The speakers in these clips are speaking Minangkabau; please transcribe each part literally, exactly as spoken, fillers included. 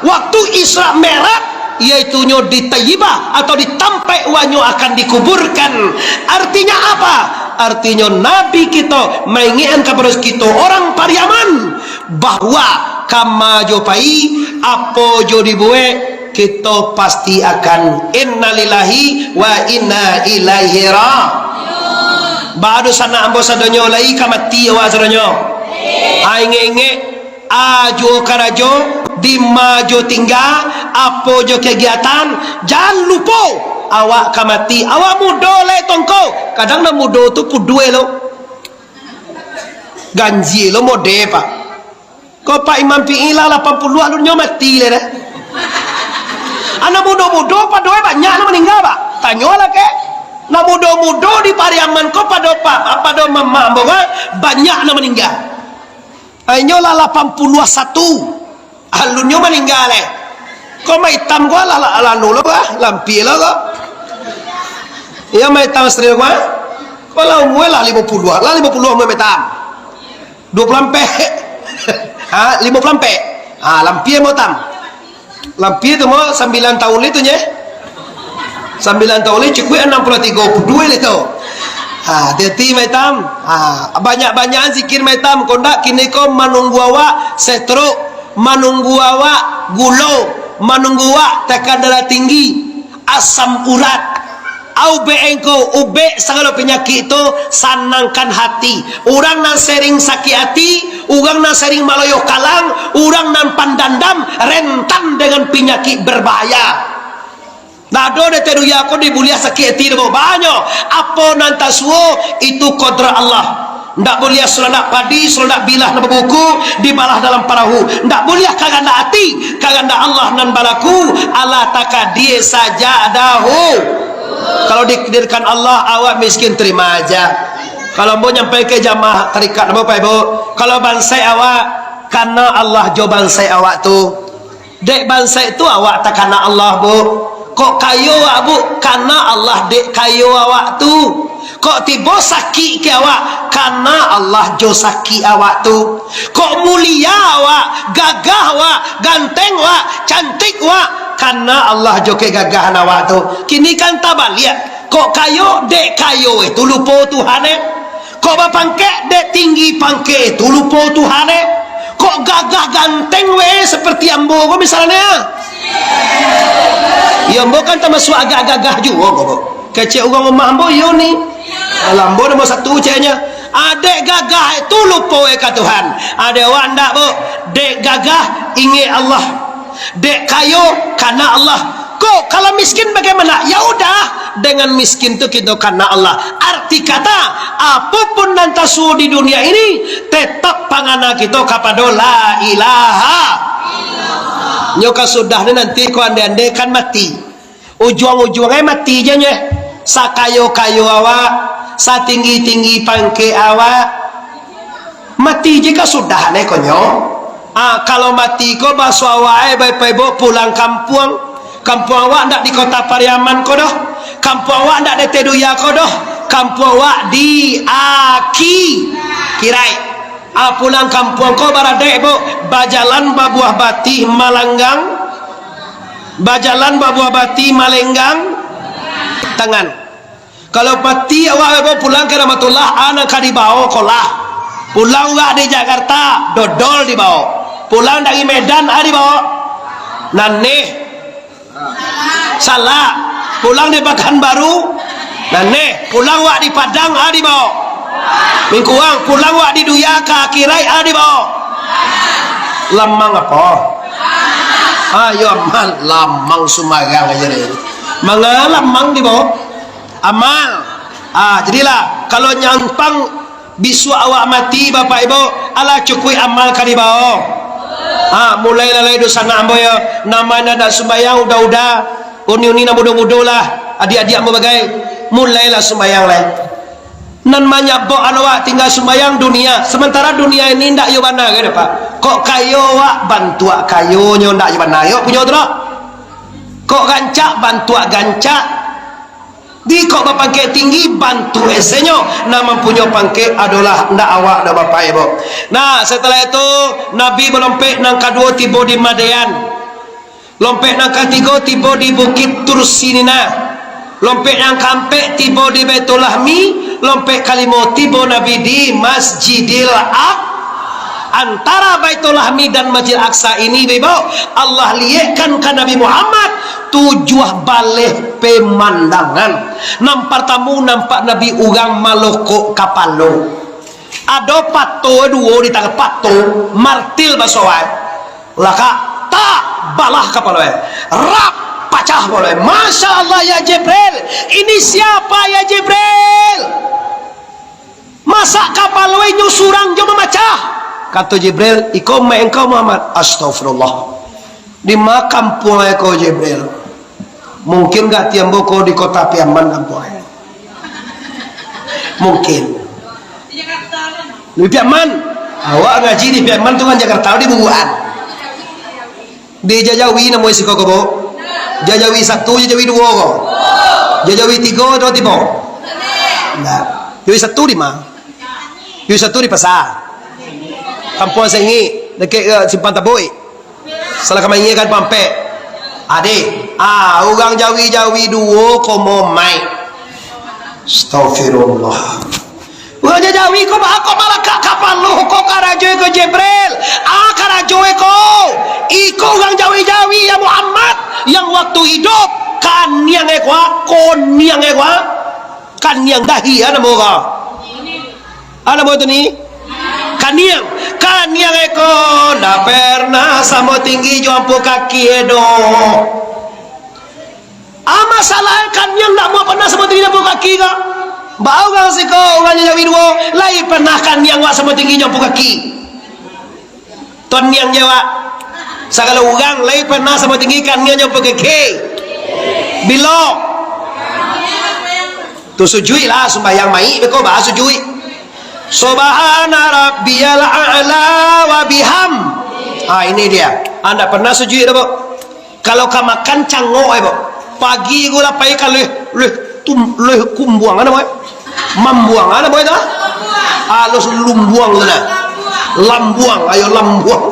Waktu Isra Mi'raj, yaitunyo di Tayyibah atau di tampaik wanyo akan dikuburkan. Artinyo apa? Artinyo Nabi kito maingekan kapado kito urang Pariaman bahwa kama jo pai, apo jo dibuek, kito pasti akan innalillahi wa inna ilaihi ra-, Baa dunsanak ambo sadonyo, lai ka mati awak sadonyo? Ai ingek-ingek, a juo karajo, dima jo tingga, apo jo kagiatan, jan lupo, awak ka mati. Awak mudo lai tongko, kadang nan mudo tu puduai lo. Ganjia lo mode, Pak. Ko Pak Imam Pi'i lah lapan puluah alun nyo mati lai dah. Anak mudo-mudo padoe banyak nan maningga, Pak. Tanyolah ke. Nan mudo-mudo di Pariaman ko pado pa-, pado mamak ambo ko banyak nan maningga. Inyo lah lapan puluah satu. Alun nyo maningga lai. Ko Mak Itam ko lah, lah, lah anu lo ko, lampia lo ko. Iyo Mak Itam Astri ko. Ko lah umua lah limo puluah, lah limo puluah umua Mak Itam. Duo puluah ampek. Ha, limo puluah ampek. Ha, lampia Mak Itam. Lampia tu mah sambilan taun lai tu nyo. Sambilan taun lai cukuik anam puluah tigo, duo lai tu. Ha, hati-hati Mak Itam. Ha, banyak-banyakan zikir Mak Itam. Kok ndak kini ko manunggu awak stroke, manunggu awak gulo, manunggu awak tekanan darah tinggi, asam urat. Au ubek engko, ubek sagalo panyakik tu, sanangkan hati. Urang nan sering sakik ati, urang nan sering maloyoh kalang, urang nan pandandam, rentan dengan panyakik berbahaya. Ndak ado dek teduya ko dibuliah sakik ati doh, banyak. Apo nan tasuo, itu kodrat Allah. Ndak buliah suladak padi, suladak bilah nan babuku, dibalah dalam parahu. Ndak buliah kagandak ati, kagandak Allah nan balaku, alah takadia saja dahu. Kalau ditakdirkan Allah, awak miskin, tarima aja. Kalau ambo nyampai ka jamaah tarikat ambo, Pak Ibu, kalau bansaik awak, kana Allah jo bansaik awak tu. Dek bansaik tu awak takana Allah, Bu. Kok kayo awak, Bu? Kana Allah dek kayo awak tu. Kok tibo sakik ka awak? Kana Allah jo sakik awak tu. Kok mulia awak, gagah awak, ganteng awak, cantik awak? Kana Allah jo kagagahan awak tu. Kini kan tabaliak. Kok kayo dek kayo, eh, tu lupo Tuhan, eh. Kok bapangkek, dek tinggi pangkek tu lupo Tuhan, eh. Kok gagah ganteng we seperti ambo ko misalnya. Ya, ambo kan tamasuak agak gagah juo ko, Bu. Kecek urang rumah ambo, iyo ni. Alah, ambo nomor satu ceknya. Adek gagah tu lupo we ka Tuhan. Adek awak ndak, Bu. Dek gagah, ingek Allah. Dek kayo, kana Allah. Ko, kalau miskin bagaimana? Ya udah, dengan miskin tu kito kana Allah. Arti kata, apapun nan tasuo di dunia ini, tetap pangana kito kapado la ilaha. Nyo ka sudah ni nanti ko ande-ande kan mati. Ujuang-ujuang ai mati je nyo. Sakayo-kayo awak, satinggi-tinggi pangkek awak, mati je ka sudah ne ko nyo. Ah, kalau mati ko baso awak ai, Bapak Ibu, pulang kampuang. Kampuang awak ndak di Kota Pariaman ko doh. Kampuang awak ndak di Teduya ko doh. Kampuang awak di Akirai. Ah, pulang kampuang ko baradek, Bu. Bajalan babuah batih malanggang. Bajalan babuah batih malenggang. Tangan. Kalau pati awak ko pulang ka Rahmatullah, a nan ka dibao ko lah. Pulang awak di Jakarta, dodol dibao. Pulang dari Medan, a dibao. Naneh. Salak. Pulang di Pakanbaru, naneh. Pulang awak di Padang, a dibao. Mingkuang, pulang awak di Duya ka Akirai, a dibao. Lamang apo? Ayo amal, lamang sumbarang aja deh. Manga lamang dibao? Amal. Ah, jadilah, kalau nyampang bisuak awak mati, Bapak Ibu, alah cukuik amal ka dibao. Ah, mulailah lai dunsanak ambo yo, nan ma nan ndak sumbayang, uda-uda, uni-uni nan mudo-mudo lah, adiak-adiak ambo bagai, mulailah sumbayang lai. Nan manyabokan awak tingga sumbayang dunia, sementara dunia ini ndak yo bana, kan, Pak? Kok kayo awak, bantuak kayonyo ndak yo bana, yo punyo tu lah. Kok rancak, bantuak gancak. Di kok bapangkek tinggi, bantu esenyo, nan mampunyo pangkek adolah ndak awak doh, Bapak Ibu. Nah, setelah itu, Nabi balompek nan kaduo tibo di Madian. Lompek nan katigo tibo di Bukik Tursinina. Lompek nan kaampek tibo di Baitullahmi. Lompek kalimo tibo Nabi di Masjidil Aqsa. Antara Baitullahmi dan Masjid Aqsa ini, Ibu, Allah liekkan ka Nabi Muhammad tujuah baleh pemandangan. Nan partamo nampak Nabi urang malokok kapalo. Ado pato duo di tangan, pato, martil baso ai. Lakak, tak, balah kapalo ai. Rap, pacah kapalo ai. Masya Allah, ya Jibril, ini siapa, ya Jibril? Masak kapalo inyo surang jo mamacah? Kato Jibril, "Iko umaik engkau, Muhammad." Astagfirullah. Di ma kampuang ko, Jibril? Mungkin gak tiambo ko di kota Piaman kampuang. Mungkin. Di Piaman. Awak ngaji di Piaman tu kan Jakarta, di Bubuan. Di Jajawi namo siko ko, Bu? Jajawi satu, Jajawi duo ko? Jajawi tigo atau tibo? Nah, Jajawi satu di ma? Jajawi satu di pasar. Kampuang Sengik, dakek ka Simpang Tabuik. Salah ka maingia kan pampek. Ade. Ah, urang Jawi-Jawi duo komo mai. Astagfirullah. Urang Jawi ko baa ko malakak kapalo ko karajo ko Jibril. Ah, karajo ko. Iko urang Jawi-Jawi ya Muhammad yang waktu hidup kaniang ko, koniang ko. Kaniang dahi, ah, namo ko. Ah, namo tu ni? Kaniang. Kaniang ko ndak pernah samo tinggi jo ampu kaki e doh. Ah, masalah kaniang ndak amuah pernah samo tinggi jo ampu kaki ko. Baa urang siko, urang Jawi duo, lai pernah kaniang wak samo tinggi jo ampu kaki? Toniang je wak. Sagalo urang lai pernah samo tinggi kaniang jo ampu kaki. Bilo? Tu sujuik lah, sumbayang maik beko baa sujuik. Subhana rabbiyal a'la wa biham. Ah, ini dia. Ah, ndak pernah sujuik dah, Bu. Kalau ka makan cangok ai, Bu. Pagi ko lah pai ka leh, leh tum-, leh kumbuang, namo ai? Mambuang, namo ai tu? Ah, los lumbuang tu nah. Lambuang, ayo lambuang.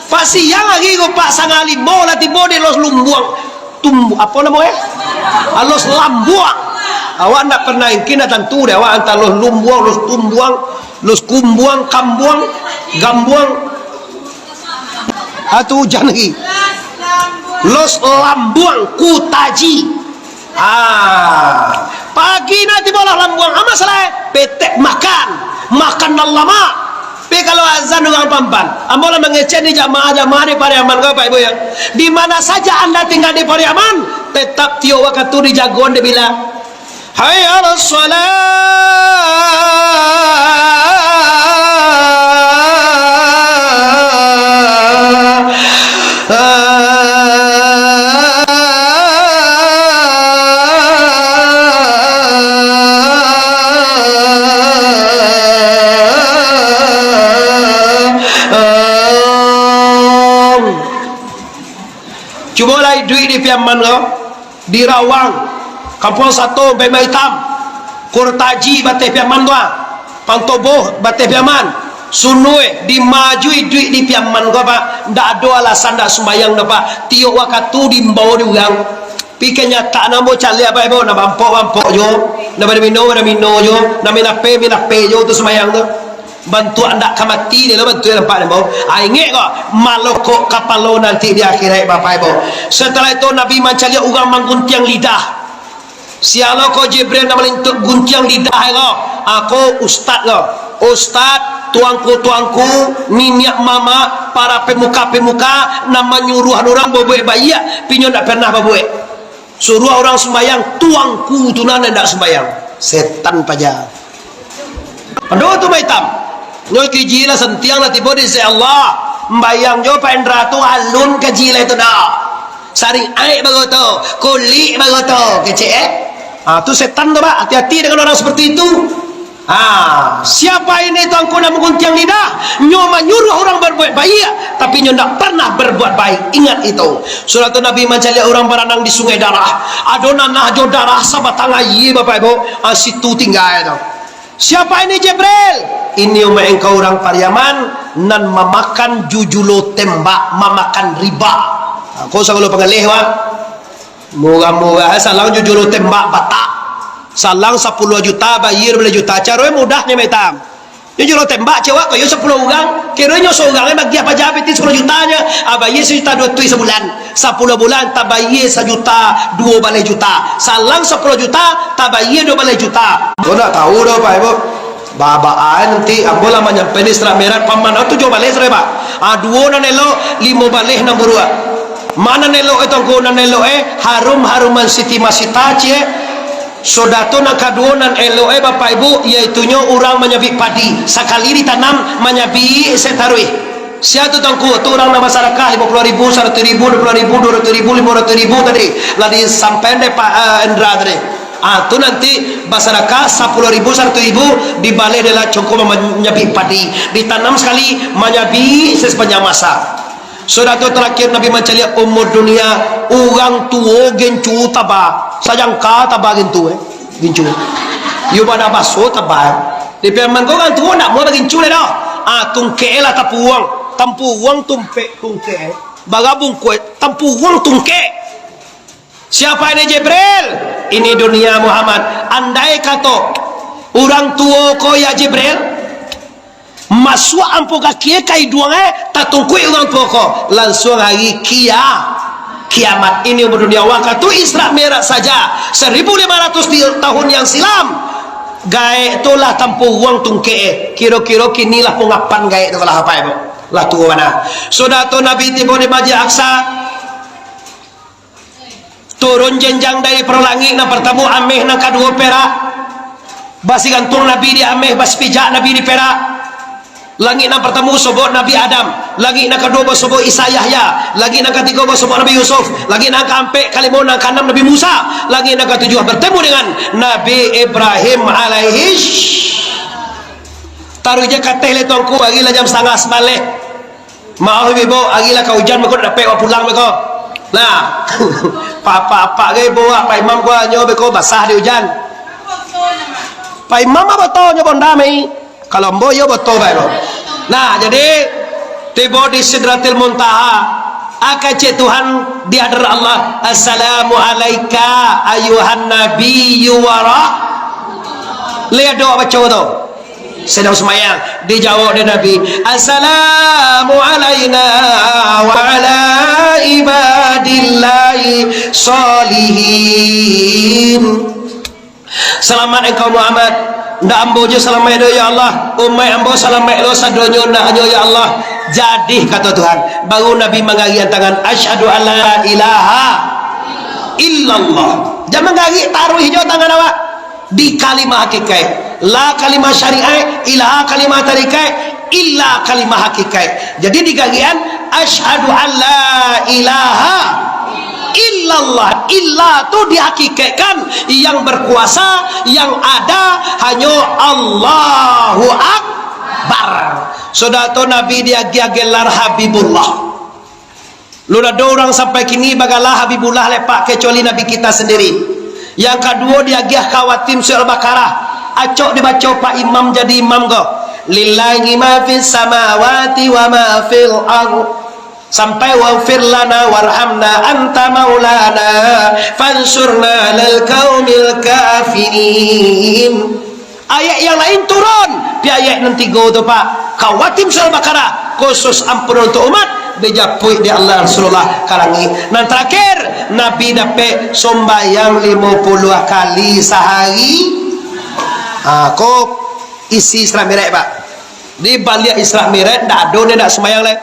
Pak siang lagi ko, Pak, sanga limo lah tibo di los lumbuang. Tumbu-, apo namo eh? Ah, los lambuang. Awak ndak pernah ingkin, ndak tantu deh awak antah los lumbuang, los tumbuang, los kumbuang, kambuang, gambuang. Ah, tu ujan lagi. Los lambuang, Kutaji. Ah, pagi nanti bolah lambuang, ah, masalah, petek makan, makan nan lamak. Tapi kalau azan urang pampan, ambo lah mangecek ni jamaah-jamaah di Pariaman ko, Bapak Ibu, ya. Di mana saja anda tinggal di Pariaman, tetap tiok wakatu dijagoan dek bilal. Hayya 'alas shalah. Cubolah iduik di Piaman ko. Di Rawang, Kampuang Sato, Baiman Itam, Kurtaji, bateh Piaman tu ah, Pantoboh, bateh Piaman, Sunui, di ma juo iduik di Piaman ko, Pak. Ndak ado alasan ndak sumbayang doh, Pak. Tiok wakatu diimbau di urang. Pi kanyataan ambo caliak, Pak, Ibu, nak bampok-bampok jo, nak badamino-badamino jo, nak main H P, main H P jo tu sumbayang tu. Bantuak ndak ka mati ni lo, bantuak nampak ni, Bu. Ah, ingek ko, malokok kapalo nanti di akhirat, Bapak Ibu. Setelah itu, Nabi mancaliak urang mangguntiang lidah. Sia lo ko Jibril nan malintuk guntiang lidah ko? Ako ustad ko. Ustad, tuangku-tuangku, niniak mamak, para pemuka-pemuka, nan manyuruah urang babuek baiak, pinyo ndak pernah babuek. Suruah urang sumbayang, tuangku tu nan indak sumbayang. Setan paja. Aduh tu maitam. Nyo kiji lah sentiang lah tibo di sisi Allah. Mbayang jo Pak Indra tu alun kaji lah itu dah. Saring aek bagoto, kulik bagoto, kecek eh. Ah, tu setan tu, Pak. Hati-hati dengan orang seperti itu. Ah, siapa ini tuangku nan mangguntiang lidah? Nyo manyuruah urang barbuek baiak, tapi nyo ndak pernah barbuat baik. Ingat itu. Sudah tu Nabi mancaliak urang baranang di sungai darah. Ado nanah jo darah sabatang aia, Bapak Ibu. Ah, situ tingga tu. Siapa ini, Jibril? Ini umaik engkau urang Pariaman nan mamakan jujulo tembak, mamakan riba. Ko sagalo pangaleh, wak. Murah-murah, salang jo juru tembak batak. Salang sapuluah juta, bayia duo baleh juta. Caronyo mudahnyo, Mak Itam. Nyo juru tembak cewek ko, yo sapuluah urang. Kironyo saurang, eh, bagiah paja piti sapuluah juta nyo. Ah, bayia sajuta duo ratuih sabulan. Sapuluah bulan, tabayia sajuta duo baleh juta. Salang sapuluah juta, tabayia duo baleh juta. Ko ndak tahu doh, Pak Ibu. Babaan nanti, ambo lah manyampai di Isra Mi'raj, paman tu tujuah baleh sudah, Pak. Ah, duo nan elok, limo baleh nan buruak. Ma nan elok, eh, Tuangku, nan elok, eh, harum-haruman Siti Masita, ciek. Sudah tu nan kaduo nan elok, eh, Bapak Ibu, yaitunyo urang manyabik padi. Sakali ditanam, manyabik se taruih. Sia tu, Tuangku, tu urang nan basadakah limo puluah ribu, saratuih ribu, duo puluah ribu, duo ratuih ribu, limo ratuih ribu tadi. Lah disampaian dek Pak, eh, Indra tadi. Ah, tu nanti basadakah sapuluah ribu, saratuih ribu, dibaleh dek lah congko manyabik padi. Ditanam sakali, manyabik se sapanjang masa. Sudah tu tarakhir Nabi mancaliak umur dunia, urang tuo gincu taba, sajangka taba gincu, eh. Gincu. Yo bana baso taba. Di Piaman ko urang tuo ndak muah bagincu lai doh. Ah, tungkek lah tampuruang. Tampuruang tumpek tungkek. Bara bungkuih, tampuruang tungkek. Siapa ini Jibril? Ini dunia Muhammad. Andai kato, urang tuo ko ya Jibril, masuak ampo kaki ka iduang, eh, tatungkuik urang tuo ko, lansuang ari kia-, kiamat. Ini umur dunia. Wakatu Isra Mi'raj saja, seribu lima ratus di-, tahun yang silam, gaek tu lah tampuruang tungkek, eh. Kiro-kiro kini lah pungapan gaek tu lah, apo, eh, Bu? Lah tuo bana. Sudah tu Nabi tibo di Masjid Aqsa. Turun jenjang dari paro langik, nan partamo ameh, nan kaduo perak. Basigantuang Nabi di ameh, basapijak Nabi di perak. Langik nan partamo sobok Nabi Adam, langik nan kaduo basobok Isa Yahya, langik nan katigo basobok Nabi Yusuf, langik nan kaampek, kalimo, nan kaanam Nabi Musa, langik nan katujuah bertemu dengan Nabi Ibrahim alaihi. Taruih je kateh lai Tuangku, ari lah jam satangah sabaleh. Maoh, Ibu, ari lah ka ujan, beko nak dapek awak pulang, beko. Nah, apak-apak gai, Ibu, Pak Imam, ko hanyo beko basah di ujan. Pak Imam mah boto nyo bonda mai. Kalau ambo, iyo boto, Pak Imam. Nah, jadi, tibo di Sidratil Muntaha, kecek Tuhan di hadarat Allah, "Assalamu alaika ayuhan nabiyyu wa rah-," Liek doa baco tu. Sadang sumbayang, dijawab dek Nabi, "Assalamu alaina wa ala ibadillahi sholihin." Salamaik engkau Muhammad, ndak ambo jo salamaik doh ya Allah, umaik ambo salamaik lo sadonyo ndak nyo ya Allah. Jadi kato Tuhan, baru Nabi manggarikan tangan, "Asyhadu an la ilaha illallah." Jan manggarik, taruih jo tangan awak. Di kalimah hakikaik. La kalimah syariaik, ilaha kalimah tarikaik, illa kalimah hakikaik. Jadi digarikan, "Asyhadu an la ilaha illallah." Illa tu dihakikaikkan, yang berkuasa, yang ada hanyo Allahu Akbar. Sudah tu Nabi diagiah gelar Habibullah. Lun ado urang sampai kini bagalah Habibullah lepak, kecuali Nabi kita sendiri. Yang kaduo diagiah khawatim Surah Al-Baqarah. Acok dibaco Pak Imam jadi imam ko. "Lillahi ma fis samawati wa ma fil ard." Sampai, "Waghfir lana warhamna anta maulana fansurna alal qaumil kafirin." Ayat yang lain turun, pi ayat nan tigo tu, Pak. Khawatim Surah Al-Baqarah, khusus ampunan untuk umat, dijapuik dek Allah Rasulullah ka langik. Nan terakhir, Nabi dapek sumbayang limo puluah kali sahari. Ha, ko isi Isra Mi'raj, Pak. Di baliak Isra Mi'raj, ndak ado nan ndak sumbayang lai.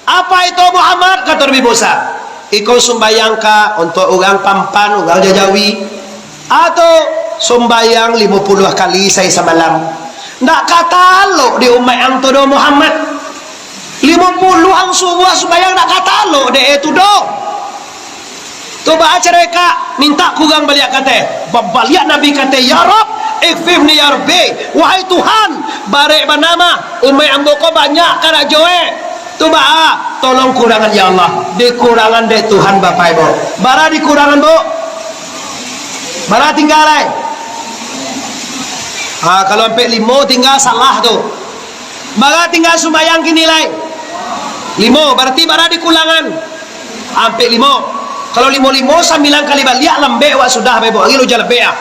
"Apa itu, Muhammad?" kato Nabi Musa. "Iko sumbayang ka untuak urang Pampan, urang Jajawi, atau sumbayang limo puluah kali sahari samalam?" "Ndak ka talok di umaik ang tu doh, Muhammad. Limo puluah ang suruah sumbayang, ndak ka talok dek e tu doh." Tu baa caro e, Kak? Mintak kurang baliak ka ateh. Babaliak Nabi ka ateh, "Ya Rabb, ighfirli ya Rabbi." "Wahai Tuhan, barek bana mah, umaik ambo ko banyak karajo e." Tu baa, "Tolong kurangan, ya Allah." Dikurangan dek Tuhan, Bapak Ibu. Bara dikurangan, Bu? Bara tingga lai? Ha, kalau ampek limo tingga, salah tu. Bara tingga sumbayang kini lai? Limo, bararti bara dikurangan? Ampek limo. Kalau limo-limo, sambilan kali baliak, lambek awak sudah, Bapak Ibu. Ari lo jalebek ah.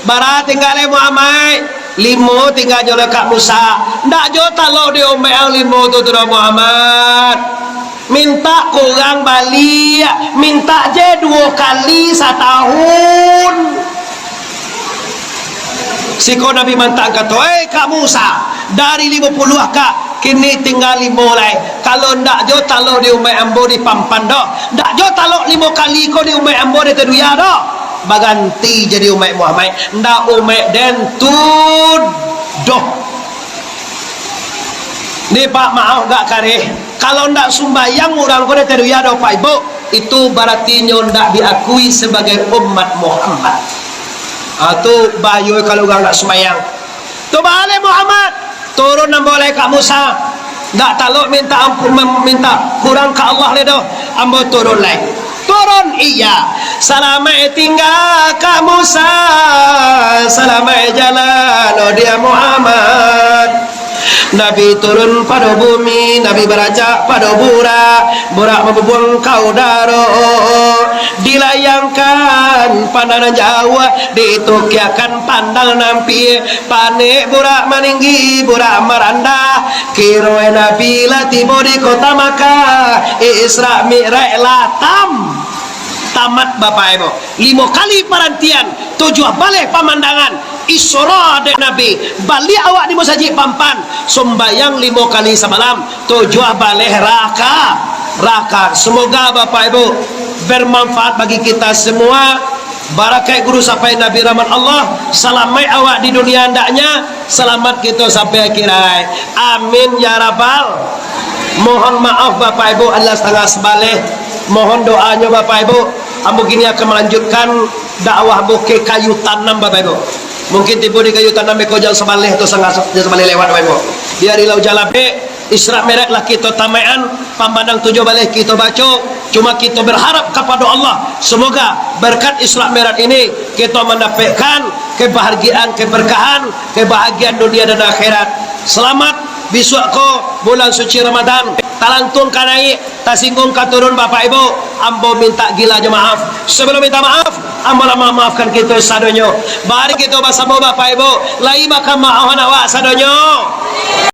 Bara tingga lai Muhammad? Limo tingga jo lai Kak Musa. Ndak jo talok di umaik ang limo tu, tu doh Muhammad. Mintak kurang baliak, mintak je duo kali satahun. Siko Nabi mantak kato, "Eh, Kak Musa, dari limo puluah, Kak, kini tingga limo lai. Kalau ndak jo talok di umaik ambo dipampan doh, ndak jo talok limo kali ko di umaik ambo di Teduya doh, baganti jadi umaik Muhammad, ndak umaik den tu doh." Ni, Pak, maaf gak kareh. Kalau ndak sumbayang urang ko di Teduya doh, Pak Ibu, itu baratinyo ndak diakui sabagai umat Muhammad. Ah, tu bahayo kalau urang ndak sumbayang. Tu baa lai Muhammad, turun ambo lai Kak Musa. Ndak talok minta ampun, mem-, minta kurang ka Allah lai doh. Ambo turun lai. Turun, iya. Salamaik tingga Kak Musa, salamaik jalan, oh dia Muhammad. Nabi turun pado bumi, Nabi baracak pado burak, burak mambubuang ka udaro. Dilayangkan pandang nan jauah, ditukiakan pandang nan ampia. Panek burak maninggi, burak marandah. Kiroe Nabi lah tibo di kota Makkah. Isra Mi'raj lah tam-, tamat, Bapak Ibu. Limo kali parantian, tujuah baleh pamandangan. Isra dek Nabi, baliak awak di masajik pampan, sumbayang limo kali samalam, tujuah baleh raka-, raka. Semoga Bapak Ibu bermanfaat bagi kita semua. Barakaik guru sampai Nabi rahmat Allah, salamaik awak di dunia andaknya, salamat kito sampai akhirat. Amin ya rabbal. Mohon maaf Bapak Ibu, adalah satangah sabaleh. Mohon doanyo Bapak Ibu. Ambo kini akan malanjutkan dakwah ambo ka Kayu Tanam Bapak Ibu. Mungkin tibo di Kayu Tanam beko jam sabaleh atau satangah, jam sabaleh lewat Bapak Ibu. Di hari lah ujan labek, Isra Mi'raj lah kito tamaikan, pamandang tujuah baleh kito baco, cuma kito berharap kapado Allah, semoga berkat Isra Mi'raj ini kito mandapekkan kebahagiaan, keberkahan, kebahagiaan dunia dan akhirat. Selamat, bisuak ko bulan suci Ramadan, talantuang ka naik, tasingguang ka turun Bapak Ibu, ambo minta gila jo maaf. Sebelum minta maaf, ambo lah mamaafkan kito sadonyo. Mari kito basamo Bapak Ibu, lai bakamaafan awak sadonyo.